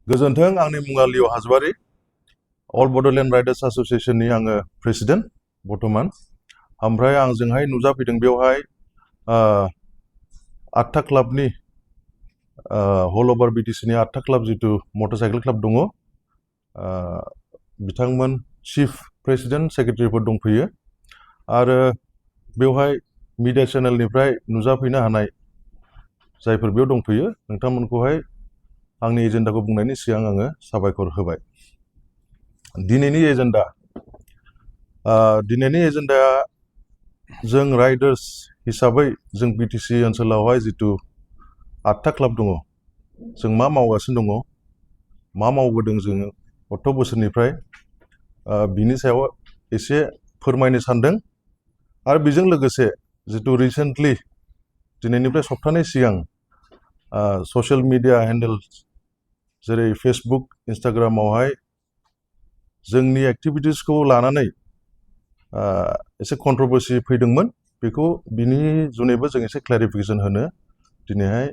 गोजोन्थों आंनि मुङा लिअ हाजवारि अल बड'लेण्ड राइडार्स एस'सिएशननि आङो प्रेसिडेन्ट बर्तमान ओमफ्राय आंजोंहाय नुजाफैदों बेवहाय 8था क्लाबनि हल ओभार बिटिसिनि 8था क्लाब जितु मटरसाइकेल क्लाब दङ बिथांमोन चिफ प्रेसिडेन्ट सेक्रेटारिफोर दंफैयो आरो बेवहाय मिडिया चेनेलनिफ्राय नुजाफैनो हानाय जायफोर बेयाव दंफैयो नोंथांमोनखौहाय आंनि एजेन्डाखौ बुंनायनि सिगां आङो साबायखर होबाय दिनैनि एजेन्डाया जों राइडार्स हिसाबै जों बिटिसि ओनसोलावहाय जितु 8था क्लाब दङ जों मा मावगासिनो दङ मा मावबोदों जोङो 8 बोसोरनिफ्राय बिनि सायाव एसे फोरमायनो सानदों आरो बेजों लोगोसे जितु रिसेन्टलि दिनैनिफ्राय सप्तानै सिगां ससियेल मिडिया हेन्डेल जेरै फेसबुक इन्स्टाग्रामावहाय जोंनि एक्टिभिटिसखौ लानानै एसे कन्ट्रोभार्सि फैदोंमोन बेखौ बिनि जुनैबो जों एसे क्लेरिफिकेसन होनो दिनैहाय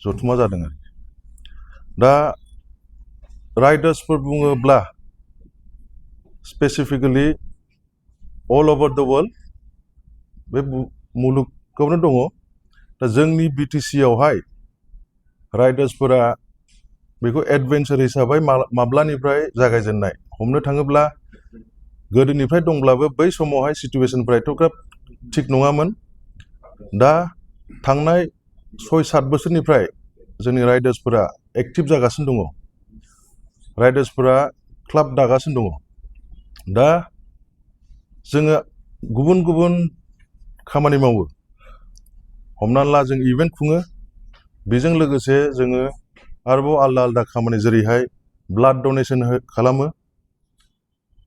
जथुमा जादों दा राइडार्सफोर बुङोब्ला स्पेसिफिकेलि अल ओभार द वर्ल्ड बे मुलुगावनो दङ दा जोंनि बिटिसियावहाय राइडार्सफोरा बेखौ एडभेन्चार हिसाबै माब्लानिफ्राय जागायजेननाय हमनो थाङोब्ला गोदोनिफ्राय दंब्लाबो बै समावहाय सिटुएसनफ्रा एथ'ग्राब थिग नङामोन दा थांनाय 6-7 बोसोरनिफ्राय जोंनि राइडार्सफोरा एक्टिभ जागासिनो दङ राइडार्सफोरा क्लाब दागासिनो दङ दा जोङो गुबुन गुबुन खामानि मावो हमनानै ला जों इभेन्ट खुङो बेजों लोगोसे जोङो आरोबाव आलदा आलदा खामानि जेरैहाय ब्लाड डनेसन खालामो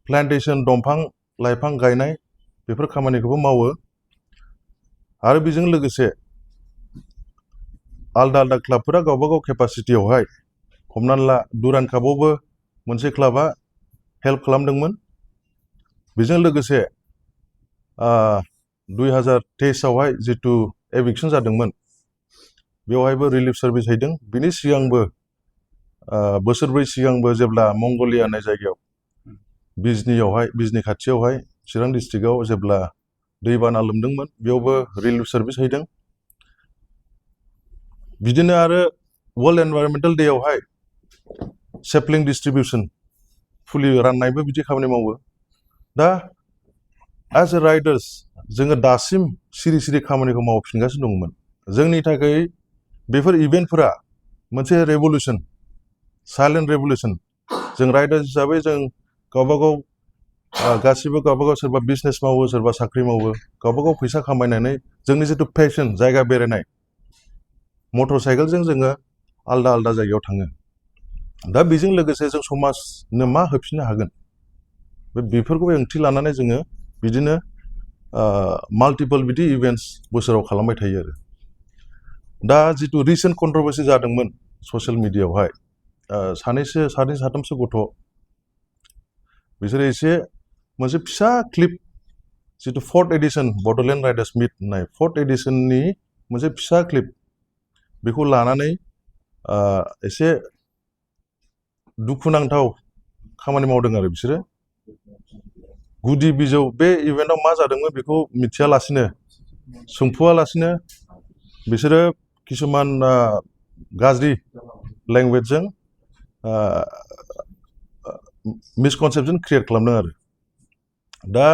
प्लान्टेसन दंफां लाइफां गायनाय बेफोर खामानिखौबो मावो आरो बेजों लोगोसे आलदा आलदा क्लाबफोरा गावबा गाव केपासिटियावहाय हमनानै ला दुरान कापआवबो मोनसे क्लाबा हेल्प खालामदोंमोन बेजों लोगोसे 2023 आवहाय जितु एभिक्सन जादोंमोन बेवहायबो रिलिफ सार्भिस हैदों बिनि सिगांबो बोसोरब्रै सिगांबो जेब्ला मंगलिया होननाय जायगायाव बिजनि खाथियावहाय चिरां डिस्ट्रिक्टआव जेब्ला दैबाना लोमदोंमोन बेयावबो रिलिफ सार्भिस हैदों बिदिनो आरो वर्ल्ड एनभायरनमेन्टेल डेआवहाय सेपलिं डिस्ट्रिबिउसन फुलि राननायबो बिदि खामानि मावो दा एज ए राइडार्स जोङो दासिम सिरि सिरि खामानिखौ मावफिनगासिनो दंमोन जोंनि थाखाय बेफोर इभेन्टफोरा मोनसे रेभलिउसन साइलेन्ट रेभलिउसन जों राइडार्स हिसाबै जों गावबागाव गासिबो गावबागाव सोरबा बिजनेस मावो सोरबा साख्रि मावो गावबागाव फैसा खामायनानै जोंनि जितु पेशन जायगा बेरायनाय मटर साइकेलजों जोङो आलदा आलदा जायगायाव थाङो दा बेजों लोगोसे जों समाजनो मा होफिननो हागोन बेफोरखौ ओंथि लानानै जोङो बिदिनो माल्टिपल बिदि इभेन्ट्स बोसोराव खालामबाय थायो आरो दा जितु रिसेन्ट कन्ट्रोभार्सि जादोंमोन ससियेल मिडियायावहाय सानै साथामसो गथ' बिसोरो एसे मोनसे फिसा क्लिप जितु 4th एडिशन बड'लेण्ड राइडार्स मिट होननाय 4th एडिशननि मोनसे फिसा क्लिप बेखौ लानानै एसे दुखुनांथाव खामानि मावदों आरो बिसोरो गुदि बिजौ बे इभेन्टआव मा जादोंमोन बेखौ मिथियालासिनो सोंफुआलासिनो बिसोरो किसुमान गाज्रि लेंगुवेजजों मिसकनसेपसन क्रिएट खालामदों आरो दा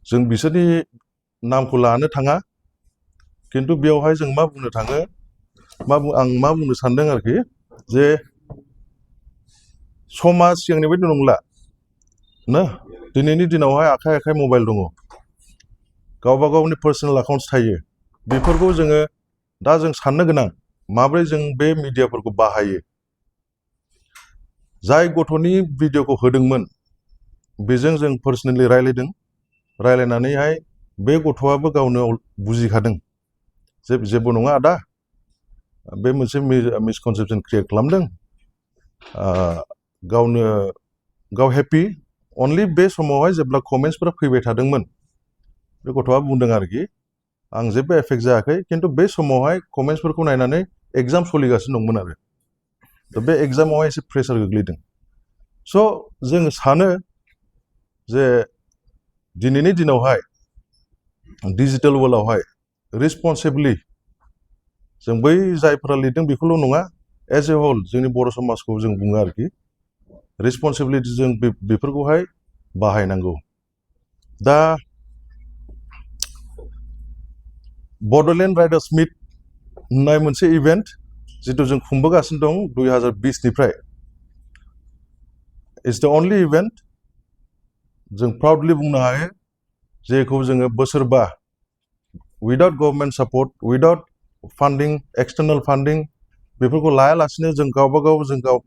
जों बिसोरनि नामखौ लानो थाङा खिन्थु बेयावहाय जों मा बुंनो थाङो आं मा बुंनो सानदों आरोखि जे समा सिगांनि बायदि नंला ना दिनैनि दिनावहाय आखाइ आखाइ मबाइल दङ गावबा गावनि पार्सनेल एकाउन्ट्स थायो बेफोरखौ जोङो दा जों साननो गोनां माब्रै जों बे मिडियाफोरखौ बाहायो जाय गथ'नि भिडिअखौ होदोंमोन बेजों जों पार्सनेलि रायलायनानैहाय बे गथ'आबो गावनो बुजिखादों जेबो नङा आदा बे मोनसे मिसकनसेपसन क्रिएट खालामदों गाव हेपि अनलि बे समावहाय जेब्ला कमेन्ट्सफोरा फैबाय थादोंमोन बे गथ'आ बुंदों आरोखि आं जेबो एफेक्ट जायाखै खिन्थु बे समावहाय कमेन्ट्सफोरखौ नायनानै एग्जाम सोलिगासिनो दंमोन आरो दा बे एग्जामावहाय एसे प्रेसार गोग्लैदों स' जों सानो जे दिनैनि दिनावहाय डिजिटेल वर्ल्डआवहाय रिस्पन्सिबलि जों बै जायफोरा लिरदों बेखौल' नङा एज ए होल जोंनि बर' समाजखौ जों बुङो आरोखि रिस्पन्सिबिलिटि जों बेफोरखौहाय बाहायनांगौ दा बड'लेण्ड राइडार्स मिट होननाय मोनसे इभेन्ट जिथु जों खुंबोगासिनो दं 2020निफ्राय इट्स द अनलि इभेन्ट जों प्राउडलि बुंनो हायो जेखौ जोङो बोसोरबा उइदाउट गभर्नमेन्ट सापर्ट उइदाउट फान्डिं एक्सटार्नेल फान्डिं बेफोरखौ लायालासिनो जों गाव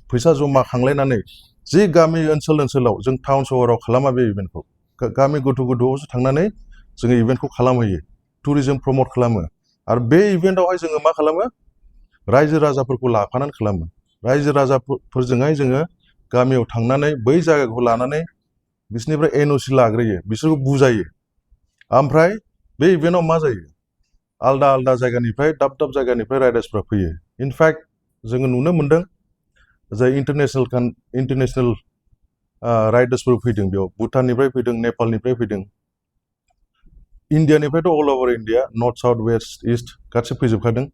फैसा जमा खांलायनानै जि गामि ओनसोलाव जों टाउन सहराव खालामा बे इभेन्टखौ गामि गोथौआवसो थांनानै जोङो इभेन्टखौ खालामहैयो टुरिजम प्रमोट खालामो आरो बे इभेन्टआवहाय जोङो मा खालामो रायजो राजाफोरखौ लाफानानै खालामो रायजो राजाफोरजोंहाय जोङो गामियाव थांनानै बै जायगाखौ लानानै बिसोरनिफ्राय एनअसि लाग्रोयो बिसोरखौ बुजायो ओमफ्राय बे इभेन्टआव मा जायो आलदा जायगानिफ्राय दाब जायगानिफ्राय राइडार्सफ्रा फैयो इनफेक्ट जोङो नुनो मोन्दों जाय इन्टारनेसनेल राइडार्सफोर फैदों बेयाव भुटाननिफ्राय फैदों नेपालनिफ्राय फैदों इन्डियानिफ्रायथ' all over India north south west east गासै फैजोबखादों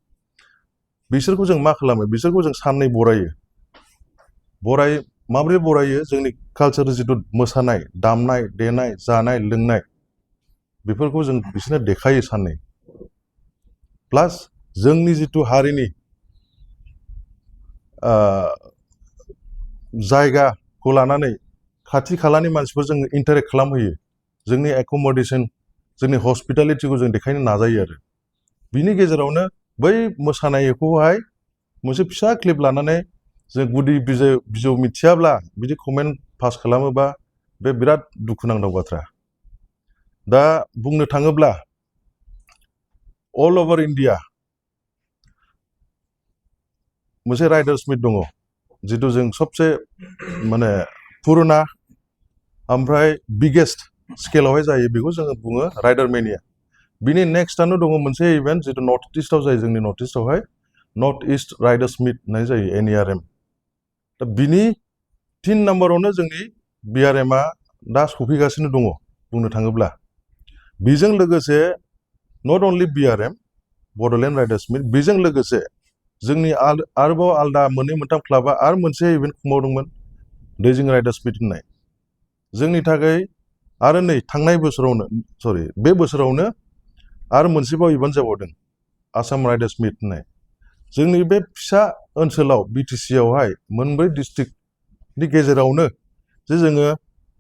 बिसोरखौ जों मा खालामो बिसोरखौ जों साननै माबोरै बरायो जोंनि कालचार जिथु मोसानाय दामनाय देनाय जानाय लोंनाय बेफोरखौ जों बिसोरनो देखायो साननै प्लास जोंनि जिथु हारिनि जायगाखौ लानानै खाथि खालानि मानसिफोर जों इन्टारेक्ट खालामहोयो जोंनि एकमडेसन जोंनि हस्पिटालिटिखौ जों देखायनो नाजायो आरो बिनि गेजेरावनो बै मोसानायखौहाय मोनसे फिसा क्लिप लानानै जों गुदि बिजौ मिथियाब्ला बिदि कमेन्ट पास खालामोबा बे बिराद दुखुनांथाव बाथ्रा दा बुंनो थाङोब्ला अल अभार इन्डिया मोनसे राइडार्स मिट दङ जिथु जों सबसे माने पुरुना ओमफ्राय बिगेस्ट स्केलावहाय जायो बेखौ जोङो बुङो राइडार मेनिया बिनि नेक्स्टआनो दङ मोनसे इभेन्ट जिथु नर्थ इस्टआव जायो जोंनि नर्थ इस्टआवहाय नर्थ इस्ट राइडार्स मिट होननाय जायो NERM दा बिनि 3 नाम्बारावनो जोंनि BRMआ दा सफैगासिनो दङ बुंनो थाङोब्ला बेजों लोगोसे not only BRM Bodoland riders meet बेजों लोगोसे जोंनि आरोबाव आलदा मोननै मोनथाम क्लाबा आरो मोनसे इभेन्ट खुंबावदोंमोन दैजिं राइडार्स मिट होननाय जोंनि थाखाय आरो नै थांनाय बोसोरावनो बे बोसोरावनो आरो मोनसेबाव इभेन्ट जाबावदों आसाम राइडार्स मिट होननाय जोंनि बे फिसा ओनसोलाव BTC आवहाय मोनब्रै डिस्ट्रिक्टनि गेजेरावनो जे जोङो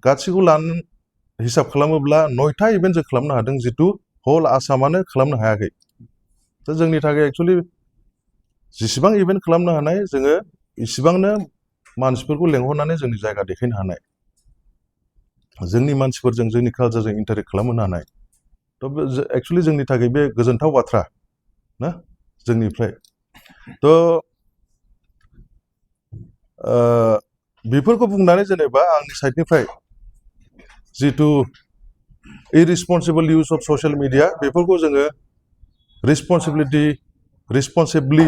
गासैखौ लानानै हिसाब खालामोब्ला 9था इभेन्ट जों खालामनो हादों जितु हल आसामानो खालामनो हायाखै दा जोंनि थाखाय एक्चुअलि जेसेबां इभेन्ट खालामनो हानाय जोङो इसेबांनो मानसिफोरखौ लेंहरनानै जोंनि जायगा देखायनो हानाय जोंनि मानसिफोरजों जोंनि कालचारजों इन्टारेक्ट खालामहोनो हानाय थ' एक्चुअलि जोंनि थाखाय बे गोजोनथाव बाथ्रा ना जोंनिफ्राय थ' बेफोरखौ बुंनानै जेनेबा आंनि साइडनिफ्राय जितु इरेसपन्सिबल इउज अफ ससियेल मिडिया बेफोरखौ जोङो रिस्पन्सिबलि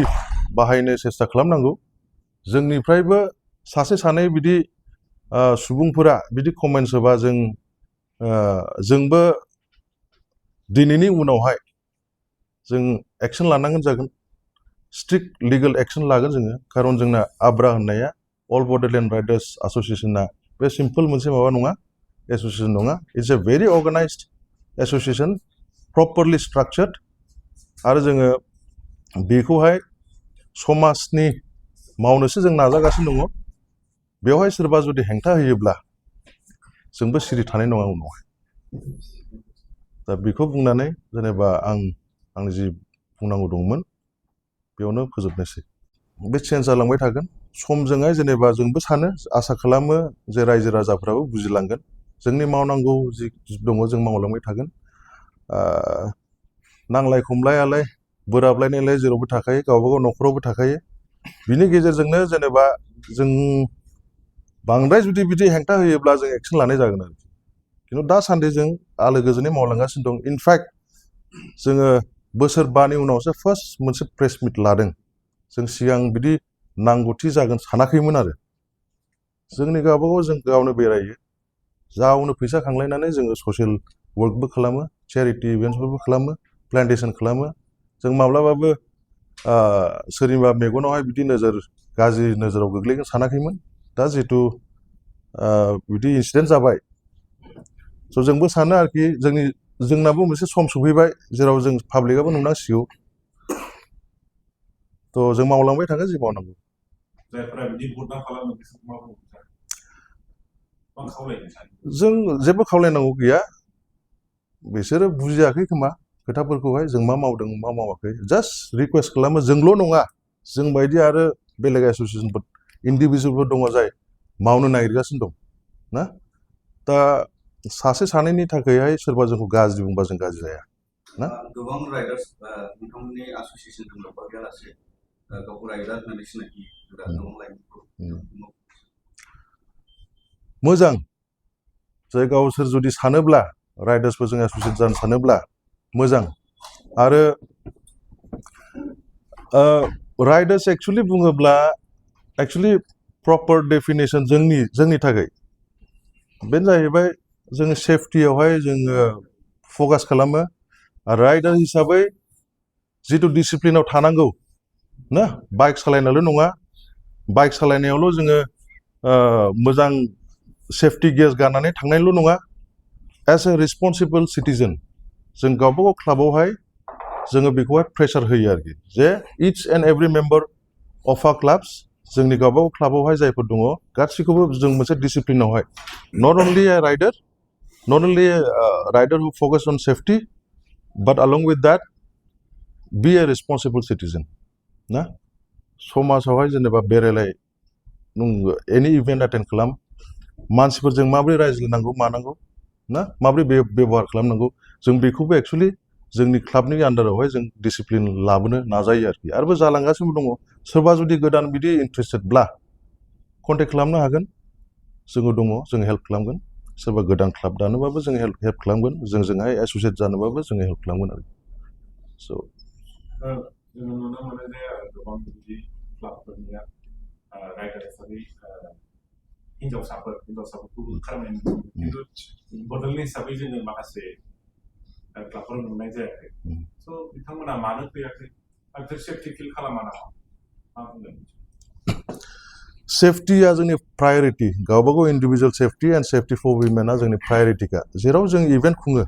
बाहायनो सेस्था खालामनांगौ जोंनिफ्रायबो सासे सानै बिदि सुबुंफोरा बिदि कमेन्टस होबा जोंबो दिनैनि उनावहाय जों एक्सन लानांगोन जागोन स्ट्रिक्ट लिगेल एक्सन लागोन जोङो खारन जोंना आब्रा होननाया अल बड'लेण्ड राइडार्स एस'सिएशना बे सिम्पल मोनसे माबा नङा एस'सिएशन नङा it's a very organised association properly structured आरो जोङो बेखौहाय समाजनि मावनोसो जों नाजागासिनो दङ बेवहाय सोरबा जुदि हेंथा होयोब्ला जोंबो सिरि थानाय नङा उनावहाय दा बेखौ बुंनानै जेनेबा आं जि बुंनांगौ दंमोन बेयावनो फोजोबनोसै बे चेन्ज जालांबाय थागोन समजोंहाय जेनेबा जोंबो सानो आसा खालामो जे रायजो राजाफ्राबो बुजिलांगोन जोंनि मावनांगौ जि दङ जों मावलांबाय थागोन नांलाय खमलायालाय बोराबलायनायलाय जेरावबो थाखायो गावबागाव न'खरावबो थाखायो बिनि गेजेरजोंनो जेनेबा जों बांद्राय जुदि बिदि हेंथा होयोब्ला जों एक्सन लानाय जागोन आरोखि खिन्थु दासान्दि जों आलो गोजोनै मावलांगासिनो दं इनफेक्ट जोङो बोसोरबानि उनावसो फार्स्ट मोनसे प्रेस मिट लादों जों सिगां बिदि नांगौथि जागोन सानाखैमोन आरो जोंनि गावबागाव जों गावनो बेरायो गावनो फैसा खांलायनानै जोङो ससियेल वर्कबो खालामो चेरिटि इभेन्ट्सफोरबो खालामो प्लान्टेसन खालामो जों माब्लाबाबो सोरनिबा मेगनावहाय बिदि गाज्रि नोजोराव गोग्लैगोन सानाखैमोन दा जिहेतु बिदि इन्सिडेन्ट जाबाय स' जोंबो सानो आरोखि जोंनाबो मोनसे सम सफैबाय जेराव जों पाब्लिकआबो नुनांसिगौ थ' जों मावलांबाय थागोन जि मावनांगौ जायफोरा बिदि बदनाम खालामो बिसोरखौ मा बुंनो सानो मा खावलायनो सानो जों जेबो खावलायनांगौ गैया बिसोरो बुजियाखै खोमा खोथाफोरखौहाय जों मा मावदों मा मावाखै जास्ट रिकुवेस्ट खालामो जोंल' नङा जों बायदि आरो बेलेग एस'सियेसनफोर इन्डिभिजुवेलफोर दङ जाय मावनो नागिरगासिनो दं ना दा सासे सानैनि थाखायहाय सोरबा जोंखौ गाज्रि बुंबा जों गाज्रि जाया ना गोबां राइडार्स नोंथांमोननि एस'सियेसन दं लोब्बा गैयालासे गावखौ राइडार होननानै सिनायथि होग्रा गोबां लाइमोनफोर मोजां जाय गावसोर जुदि सानोब्ला राइडार्सफोरजों एस'सियेट जानो सानोब्ला मोजां आरो राइडार्स एक्सुवेलि बुङोब्ला एक्सुवेलि प्रपार डेफिनेसन जोंनि थाखाय बेनो जाहैबाय जोङो सेफटियावहाय जोङो फकास खालामो राइडार हिसाबै जिथु डिसिप्लिनाव थानांगौ ना बाइक सालायनायल' नङा बाइक सालायनायावल' जोङो मोजां सेफटि गियार्स गाननानै थांनायल' नङा एज ए रेसपन्सिबल सिटिजेन जों गावबागाव क्लाबावहाय जोङो बेखौहाय प्रेसार होयो आरोखि जे each and every member of आ क्लाब्स जोंनि गावबागाव क्लाबावहाय जायफोर दङ गासैखौबो जों मोनसे डिसिप्लिनावहाय not only a rider who focus on safety but along with that be a responsible citizen ना समाजावहाय जेनेबा बेरायलाय नों एनि इभेन्ट एटेन्ड खालाम मानसिफोरजों माबोरै रायज्लायनांगौ मानांगौ ना माबोरै बेबहार खालामनांगौ जों बेखौबो एक्सुवेलि जोंनि क्लाबनि आन्डारावहाय जों डिसिप्लिन लाबोनो नाजायो आरोखि आरोबो जालांगासिनो दङ सोरबा जुदि गोदान बिदि इन्ट्रेस्टेडब्ला कन्टेक्ट खालामनो हागोन जोङो दङ जों हेल्प खालामगोन सोरबा गोदान क्लाब दानोबाबो जों हेल्प खालामगोन जोंजोंहाय एस'सियेट जानोबाबो जोङो हेल्प खालामगोन आरो स' जोङो नुनो मोनो जे गोबां बिदि क्लाबफोरनिया राइडार हिसाबै हिन्जावसाफोरखौ ओंखारनाय नुनो मोनो खिन्थु बड'लनि हिसाबै जोङो माखासे क्लाबफोर नुनाय जायाखै स' बिथांमोना मानो फैयाखै आरो सेफटि फिल खालामा नामा मा बुंगोन सेफटिया जोंनि प्रायरिटि गावबागाव individual safety and safety for उइमेना जोंनि प्रायरिटिखा जेराव जों इभेन्ट खुङो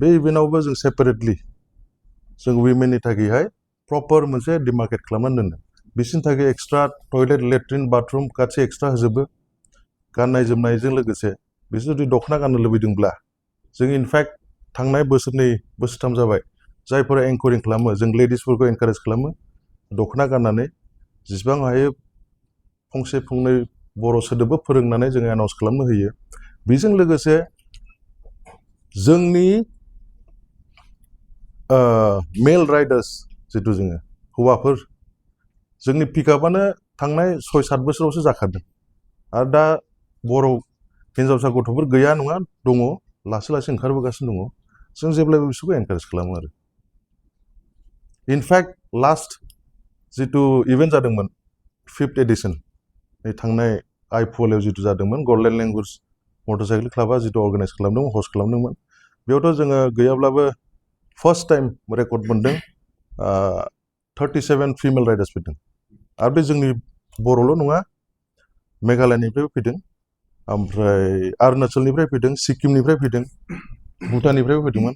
बे इभेन्टआवबो जों सेपारेटलि जों उइमेननि थाखायहाय प्रपार मोनसे डिमार्केट खालामनानै दोनो बिसोरनि थाखाय एक्सट्रा टयलेट लेट्रिन बाथरुम गासै एक्सट्रा होजोबो गाननाय जोमनायजों लोगोसे बिसोर जुदि दख'ना गाननो लुबैदोंब्ला जों इनफेक्ट थांनाय बोसोरनै बोसोरथाम जाबाय जायफोरा एंकरिं खालामो जों लेडिसफोरखौ एनकारेज खालामो दख'ना गाननानै जेसेबां हायो फंसे फंनै बर' सोदोबबो फोरोंनानै जोङो एनाउन्स खालामनो होयो बेजों लोगोसे जोंनि मेल राइडार्स जिथु जोङो हौवाफोर जोंनि पिकआपआनो थांनाय 6-7 बोसोरावसो जाखादों आरो दा बर' हिन्जावसा गथ'फोर गैया नङा दङ लासै लासै ओंखारबोगासिनो दङ जों जेब्लायबो बिसोरखौ एनकारेज खालामो आरो इनफेक्ट लास्ट जिथु इभेन्ट जादोंमोन 5th एडिसन थांनाय आइफुएलआव जिथु जादोंमोन गल्डेन लेंगुवेज मटरसाइकेल क्लाबा जिथु अर्गानाइज खालामदोंमोन हस्ट खालामदोंमोन बेयावथ' जोङो गैयाब्लाबो फार्स्ट टाइम रेकर्ड मोनदों 37 फिमेल राइडार्स फैदों आरो बे जोंनि बर'ल' नङा मेघालयनिफ्रायबो फैदों ओमफ्राय अरुणाचलनिफ्राय फैदों सिक्किमनिफ्राय फैदों भुटाननिफ्रायबो फैदोंमोन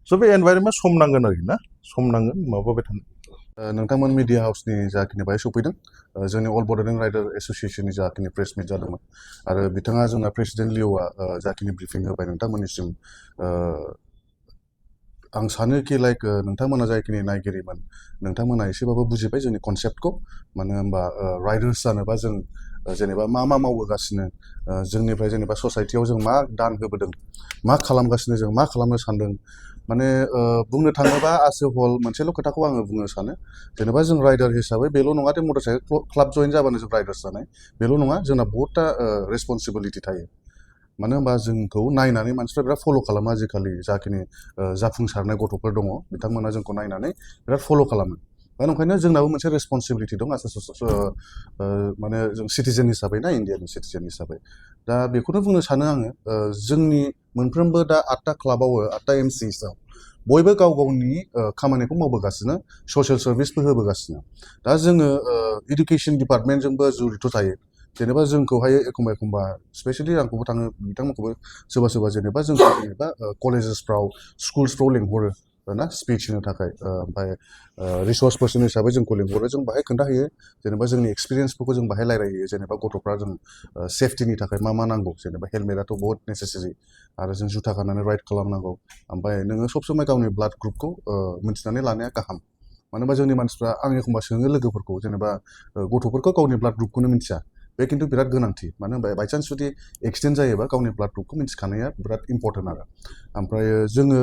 स' बे एनभाइरनमेन्ट सम नांगोन आरोखि ना सम नांगोन माबाबाय थानो नोंथांमोन मिडिया हाउसनि जाखिनि बाहाय सफैदों जोंनि अल बड'लेण्ड राइडार एस'सियेसननि जाखिनि प्रेस मिट जादोंमोन आरो बिथाङा जोंना प्रेसिडेन्ट लिअ'आ जाखिनि ब्रिफिं होबाय नोंथांमोननिसिम आं सानोखि लाइक नोंथांमोना जाखिनि नायगिरिमोन नोंथांमोना एसेबाबो बुजिबाय जोंनि कनसेप्टखौ मानो होनबा राइडार्स जानोबा जों जेनेबा मा मावबोगासिनो जोंनिफ्राय जेनेबा ससाइटियाव जों मा दान होबोदों मा खालामगासिनो जों मा खालामनो सानदों माने बुंनो थाङोबा आस ए हल मोनसेल' खोथाखौ आङो बुंनो सानो जेनेबा जों राइडार हिसाबै बेल' नङा दे मटरसाइकेल क्लाब जइन जाबानो जों राइडार्स जानाय बेल' नङा जोंना बहुतथा रेसपन्सिबिलिटि थायो मानो होनबा जोंखौ नायनानै मानसिफ्रा बिराद फल' खालामो आजिखालि जाखिनि जाफुंसारनाय गथ'फोर दङ बिथांमोना जोंखौ नायनानै बिराद फल' खालामो दा ओंखायनो जोंनाबो मोनसे रेसपन्सिबिलिटि दं माने जों सिटिजेन हिसाबै ना इण्डियानि सिटिजेन हिसाबै दा बेखौनो बुंनो सानो आङो जोंनि मोनफ्रोमबो दा 8टा क्लाबाव 8टा एमसिएसआव बयबो गाव गावनि खामानिखौ मावबोगासिनो ससियेल सार्भिसबो होबोगासिनो दा जोङो इडुकेसन डिपार्टमेन्टजोंबो जुरित' थायो जेनेबा जोंखौहाय एखमबा स्पेसियेलि आंखौबो थाङो बिथांमोनखौबो सोरबा जेनेबा जोंखौ जेनेबा कलेजेसफ्राव स्कुल्सफ्राव लेंहरो ना स्पिच होनो थाखाय ओमफ्राय रिसर्स पार्सन हिसाबै जोंखौ लेंहरो जों बाहाय खोन्थाहैयो जेनेबा जोंनि एक्सपिरियेन्सफोरखौ जों बाहाय रायलायहैयो जेनेबा गथ'फ्रा जों सेफटिनि थाखाय मा नांगौ जेनेबा हेलमेटआथ' बहुत नेसेसारि आरो जों जुथा गाननानै राइड खालामनांगौ ओमफ्राय नोङो सब समाय गावनि ब्लाड ग्रुपखौ मिथिनानै लानाया गाहाम मानो होनबा जोंनि मानसिफ्रा आं एखमबा सोङो लोगोफोरखौ जेनेबा गथ'फोरखौ गावनि ब्लाड ग्रुपखौनो मिथिया बे खिन्थु बिराद गोनांथि मानो होनबा बायचान्स जुदि एक्सिडेन्ट जायोबा गावनि ब्लाड ग्रुपखौ मिथिखानाया बिराद इम्परटेन्ट आरो ओमफ्राय जोङो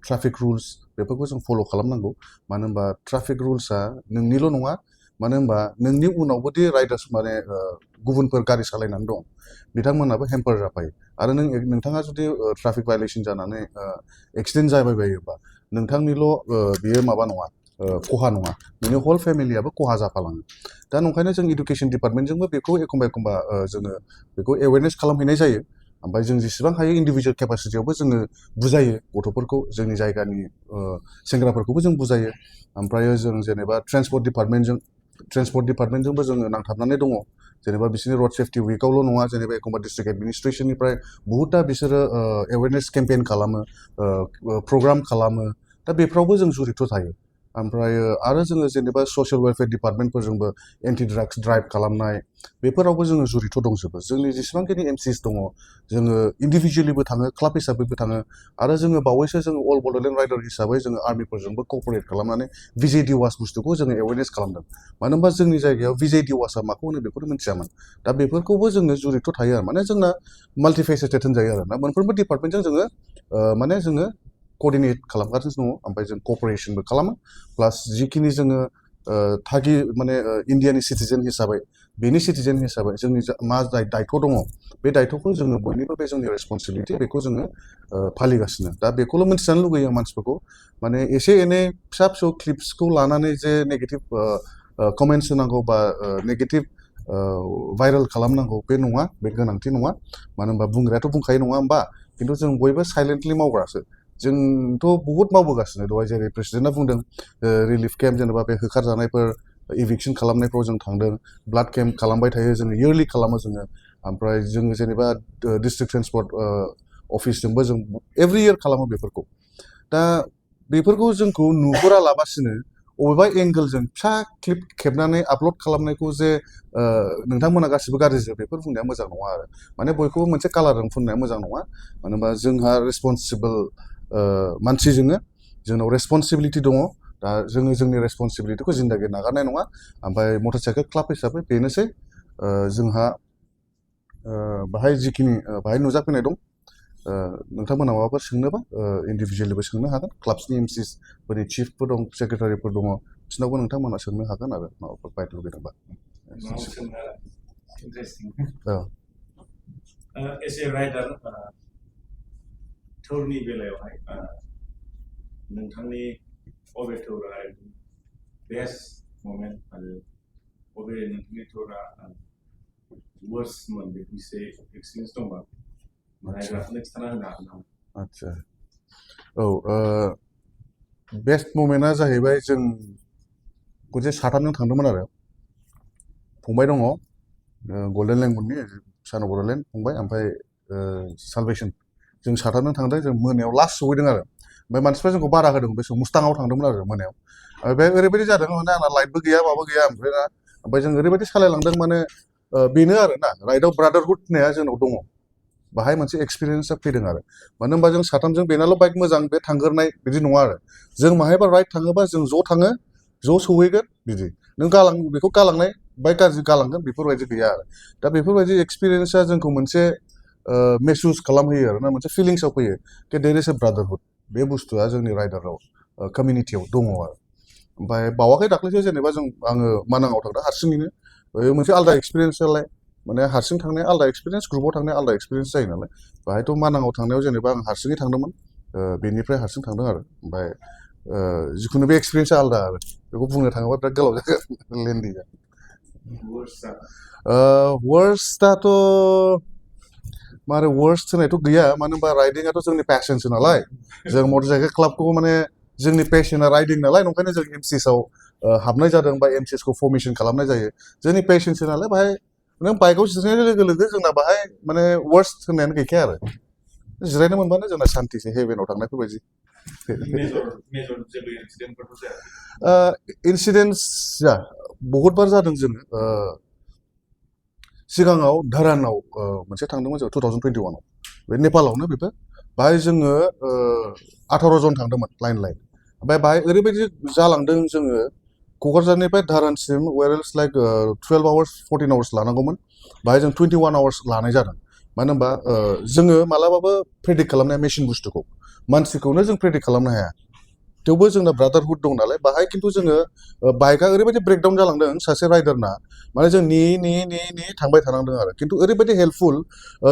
ट्राफिक रुल्स बेफोरखौ जों फल' खालामनांगौ मानो होनबा ट्राफिक रुल्सआ नोंनिल' नङा मानो होनबा नोंनि उनावबो दि राइडार्स माने गुबुनफोर गारि सालायनानै दं बिथांमोनाबो हेम्पार जाफायो आरो नोंथाङा जुदि ट्राफिक भायलेसन जानानै एक्सिडेन्ट जाबाय बायोबा नोंथांनिल' बियो माबा नङा खहा नङा नोंनि हल फेमिलियाबो खहा जाफालाङो दा ओंखायनो जों इडुकेसन डिपार्टमेन्टजोंबो बेखौ एखमबा जोङो बेखौ एवेरनेस खालामहैनाय जायो ओमफ्राय जों जेसेबां हायो इन्डिभिजुवेल केपासिटियावबो जोङो बुजायो गथ'फोरखौ जोंनि जायगानि सेंग्राफोरखौबो जों बुजायो ओमफ्राय जों जेनेबा ट्रेन्सपर्ट डिपार्टमेन्टजोंबो जोङो नांथाबनानै दङ जेनेबा बिसोरनि रड सेफ्टि उइकआवल' नङा जेनेबा एखमबा डिस्ट्रिक्ट एडमिनिस्ट्रेसननिफ्राय बहुतथा बिसोरो एवेरनेस केम्पेइन खालामो प्रग्राम खालामो दा बेफ्रावबो जों जुरित' थायो ओमफ्राय आरो जोङो जेनेबा ससियेल वेलफेयार डिपार्टमेन्टफोरजोंबो एन्टि ड्राग्स ड्राइभ खालामनाय बेफोरावबो जोङो जुरित' दंजोबो जोंनि जेसेबांखिनि एमसिएस दङ जोङो इन्डिभिजुवेलिबो थाङो क्लाब हिसाबैबो थाङो आरो जोङो बावैसो जोङो अल बड'लेण्ड राइडार हिसाबै जोङो आर्मिफोरजोंबो क'पारेट खालामनानै भिजे दिवास बुस्थुखौ जोङो एवेरनेस खालामदों मानो होनबा जोंनि जायगायाव भिजे दिवासआ माखौ होनो बेखौनो मिथियामोन दा बेफोरखौबो जोङो जुरित' थायो आरो माने जोंना माल्टिफेसेटेड होनजायो आरो ना मोनफ्रोमबो डिपार्टमेन्टजों जोङो माने जोङो क'र्डिनेट खालामगासिनो दङ ओमफ्राय जों क'पारेसनबो खालामो प्लास जिखिनि जोङो माने इण्डियानि सिटिजेन हिसाबै बेनि सिटिजेन हिसाबै जोंनि मा दायथ' दङ बे दायथ'खौ जोङो बयनिबो बे जोंनि रेसपन्सिबिलिटि बेखौ जोङो फालिगासिनो दा बेखौल' मिथिजानो लुगैयो मानसिफोरखौ माने एसे एनै फिसा फिसौ क्लिप्सखौ लानानै जे नेगेटिभ कमेन्ट्स होनांगौ बा नेगेटिभ भाइरेल खालामनांगौ बे नङा बे गोनांथि नङा मानो होनबा बुंग्रायाथ' बुंखायो नङा होमबा खिन्थु जों बयबो साइलेन्टलि मावग्रासो जोंथ' बहुद मावबोगासिनो दहाय जेरै प्रेसिडेन्टआ बुंदों रिलिफ केम्प जेनेबा बे होखारजानायफोर इभिक्सन खालामनायफ्राव जों थांदों ब्लाड केम्प खालामबाय थायो जोङो इयारलि खालामो जोङो ओमफ्राय जोङो जेनेबा डिस्ट्रिक्ट ट्रेन्सपर्ट अफिसजोंबो जों एभ्रि इयार खालामो बेफोरखौ दा बेफोरखौ जोंखौ नुहुरा लाबासिनो अबेबा एंगोलजों फिसा क्लिप खेबनानै आपल'ड खालामनायखौ जे नोंथांमोना गासिबो गाज्रिजों बेफोर बुंनाया मोजां नङा आरो माने बयखौबो मोनसे कालारजों फुननाया मोजां नङा मानो होनबा जोंहा रेसपन्सिबोल मानसि जोंनाव रेसपन्सिबिलिटि दङ दा जोङो जोंनि रेसपन्सिबिलिटिखौ जिन्दागि नागारनाय नङा ओमफ्राय मटर साइकेल क्लाब हिसाबै बेनोसै जोंहा बाहाय जिखिनि बाहाय नुजाफैनाय दं नोंथांमोना माबाफोर सोंनोबा इन्डिभिजुवेलिबो सोंनो हागोन क्लाबसनि एमसिसफोरनि चिफफोर दं सेक्रेटारिफोर दङ बिसोरनावबो नोंथांमोना सोंनो हागोन आरो माबाफोर बायद लुगैदोंबा एस ए राइडार टुरनि बेलायावहाय नोंथांनि अबे टुरा बेस्ट मोमेन्ट आरो अबे नोंथांनि टुरा वर्स्टमोन बेखौ एसे एक्सपिरियेन्स दंबा रायग्राफोरनो खिन्थाना होनो हागोन नामा? आदसा औ बेस्ट मोमेन्टआ जाहैबाय जों खनसे साथामजों थांदोंमोन आरो फंबाय दङ गल्डेन लेंगुननि सान अफ बड'लेण्ड फंबाय ओमफ्राय सालभेसन जों साथामजों थांदों जों मोनायाव लास्ट सहैदों आरो ओमफ्राय मानसिफ्रा जोंखौ बादा होदों बे समाव मुस्ताङाव थांदोंमोन आरो मोनायाव बे ओरैबायदि जादों माने आंना लाइटबो गैया माबो गैया ओमफ्राय जों ओरैबायदि सालायलांदों माने बेनो आरो ना राइडआव ब्रादारहुड होननाया जोंनाव दङ बाहाय मोनसे एक्सपिरियेन्सआ फैदों आरो मानो होनबा जों साथामजों बेनाल' बाइक मोजां बे थांगोरनाय बिदि नङा आरो जों माहायबा राइड थाङोबा जों ज' थाङो ज' सहैगोन बिदि नों बेखौ गालांनाय बाइक गाज्रि गालांगोन बेफोरबायदि गैया आरो दा बेफोरबायदि एक्सपिरियेन्सआ जोंखौ मोनसे मेहसुस खालामहोयो आरो ना मोनसे फिलिंसआव फैयो कि देयर इज ए ब्रादारहुड बे बुस्थुआ जोंनि राइडाराव कमिउनिटियाव दङ आरो ओमफ्राय बावाखै दाख्लैसो जेनेबा आङो मानाङाव थांदों हारसिङैनो मोनसे आलदा एक्सपिरियेन्स नालाय माने हारसिं थांनाया आलदा एक्सपिरियेन्स ग्रुपआव थांनाया आलदा एक्सपिरियेन्स जायो नालाय बाहायथ' मानाङाव थांनायाव जेनेबा आं हारसिङै थांदोंमोन बेनिफ्राय हारसिं थांदों आरो ओमफ्राय जिखुनु बे एक्सपिरियेन्सआ आलादा आरो बेखौ बुंनो थाङोबा बिराद गोलाव जागोन लेन्डि वर्स्टआथ' माने वर्स्ट होनायथ' गैया मानो होनबा राइडिंआथ' जोंनि पेशनसो नालाय जों मटरसाइकेल क्लाबखौ माने जोंनि पेशना राइडिं नालाय नंखायनो जों एमसिएसआव हाबनाय जादों बा एमसिएसखौ फर्मेसन खालामनाय जायो जोंनि पेशनसो नालाय बाहाय नों बाइकआव जिरायनाय लोगो लोगो जोंना बाहाय माने वर्स्ट होननायानो गैखाया आरो जिरायनो मोनबानो जोंना सान्थिसो हेभेनाव थांनायफोरबायदि मेजर जेबो इनसिडेन्टफोरथ' जायाखै इन्सिडेन्टसा बहुतबार जादों जोङो सिगाङाव धरानाव मोनसे थांदोंमोन जों 2021आव बे नेपालावनो बेबो बाहाय जोङो 18 जन थांदोंमोन लाइन ओमफ्राय बाहाय ओरैबायदि जालांदों जोङो क'क्राझारनिफ्राय धारानसिम वेरेल्स लाइक 12 आवार्स 14 आवार्स लानांगौमोन बाहाय जों 21 आवार्स लानाय जादों मानो होनबा जोङो मालाबाबो प्रेडिक्ट खालामनो हाया मेसिन बुस्थुखौ मानसिखौनो जों प्रेडिक्ट खालामनो हाया थेवबो जोंना ब्रादारहुड दं नालाय बाहाय खिन्थु जोङो बाइकआ ओरैबायदि ब्रेकडाउन जालांदों सासे राइडारना माने जों नेयै थांबाय थानांदों आरो खिन्थु ओरैबायदि हेल्पफुल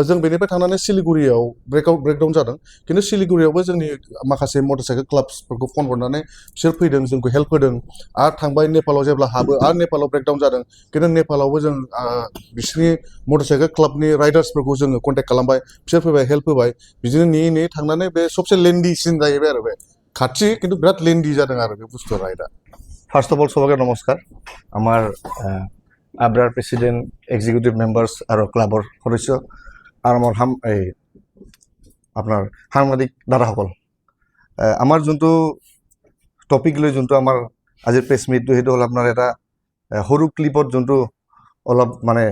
जों बेनिफ्राय थांनानै सिलिगुरियाव ब्रेकडाउन जादों खिन्थु सिलिगुरियावबो जोंनि माखासे मटरसाइकेल क्लाब्सफोरखौ फन हरनानै बिसोर फैदों जोंखौ हेल्प होदों आरो थांबाय नेपालाव जेब्ला हाबो आरो नेपालाव ब्रेकडाउन जादों खिन्थु नेपालावबो जों बिसोरनि मटरसाइकेल क्लाबनि राइडार्सफोरखौ जोङो कन्टेक्ट खालामबाय बिसोर फैबाय हेल्प होबाय बिदिनो नेयै थांनानै बे सबसे लेन्डिसिन जाहैबाय आरो बे खाथि কিন্তু বিরাট লেন্ডি जादों आरो बे बुस्थुआ राइडा ফার্স্ট অফ অল সবাইকে নমস্কাৰ আমাৰ আব্ৰাৰ প্ৰেচিডেণ্ট এক্সিকিউটিভ মেম্বাৰ্ছ আৰু ক্লাবৰ সদস্য আৰু আমাৰ আপোনাৰ সাংবাদিক দাদাসকল আমাৰ যোনটো টপিক লৈ যোনটো আমাৰ আজিৰ প্ৰেছ মিটটো সেইটো হ'ল আপোনাৰ এটা সৰু ক্লিপত যোনটো অলপ মানে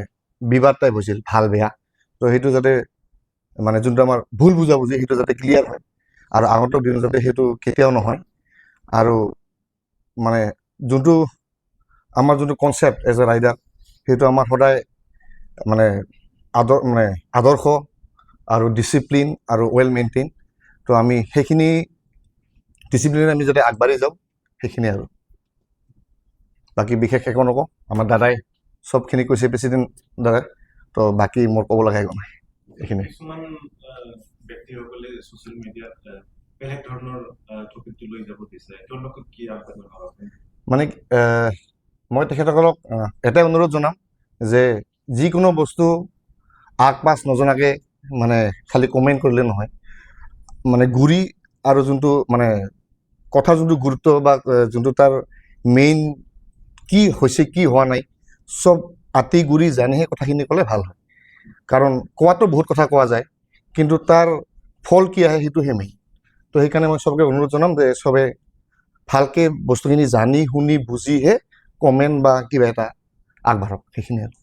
বিবাদ টাইপ হৈছিল ভাল বেয়া তো সেইটো যাতে মানে যোনটো আমাৰ ভুল বুজাবুজি সেইটো যাতে ক্লিয়াৰ হয় আৰু আগন্তুক দিনত যাতে সেইটো কেতিয়াও নহয় আৰু মানে যোনটো আমাৰ যোনটো কনচেপ্ট এজ এ ৰাইডাৰ সেইটো আমাৰ সদায় মানে আদৰ্শ আৰু ডিচিপ্লিন আৰু ৱেল মেইনটেইন তো আমি সেইখিনি ডিচিপ্লিনে আমি যাতে আগবাঢ়ি যাওঁ সেইখিনি আৰু বাকী বিশেষ একো নকওঁ আমাৰ দাদাই চবখিনি কৈছে প্ৰেচিডেণ্ট দাদাই তো বাকী মোৰ ক'ব লগা একো নাই এইখিনি কিছুমান ব্যক্তিসকলে ছ'চিয়েল মিডিয়াত বেলেগ ধৰণৰ টপিকটো লৈ যাব বিচাৰে তেওঁলোকক কি আগবাঢ়িব ভাবে মানে মই তেখেতসকলক এটাই অনুৰোধ জনাম যে যিকোনো বস্তু আগ পাছ নজনাকৈ মানে খালি কমেণ্ট কৰিলে নহয় মানে ঘূৰি আৰু যোনটো মানে কথা যোনটো গুৰুত্ব বা যোনটো তাৰ মেইন কি হৈছে কি হোৱা নাই চব আতি গুৰি জানিহে কথাখিনি ক'লে ভাল হয় কাৰণ কোৱাটো বহুত কথা কোৱা যায় কিন্তু তাৰ ফল কি আহে সেইটোহে মেইন তো সেইকাৰণে মই চবকে অনুৰোধ জনাম যে চবে ভালকৈ বস্তুখিনি জানি শুনি বুজিহে কমেণ্ট বা কিবা এটা আগবাঢ়ক সেইখিনি আৰু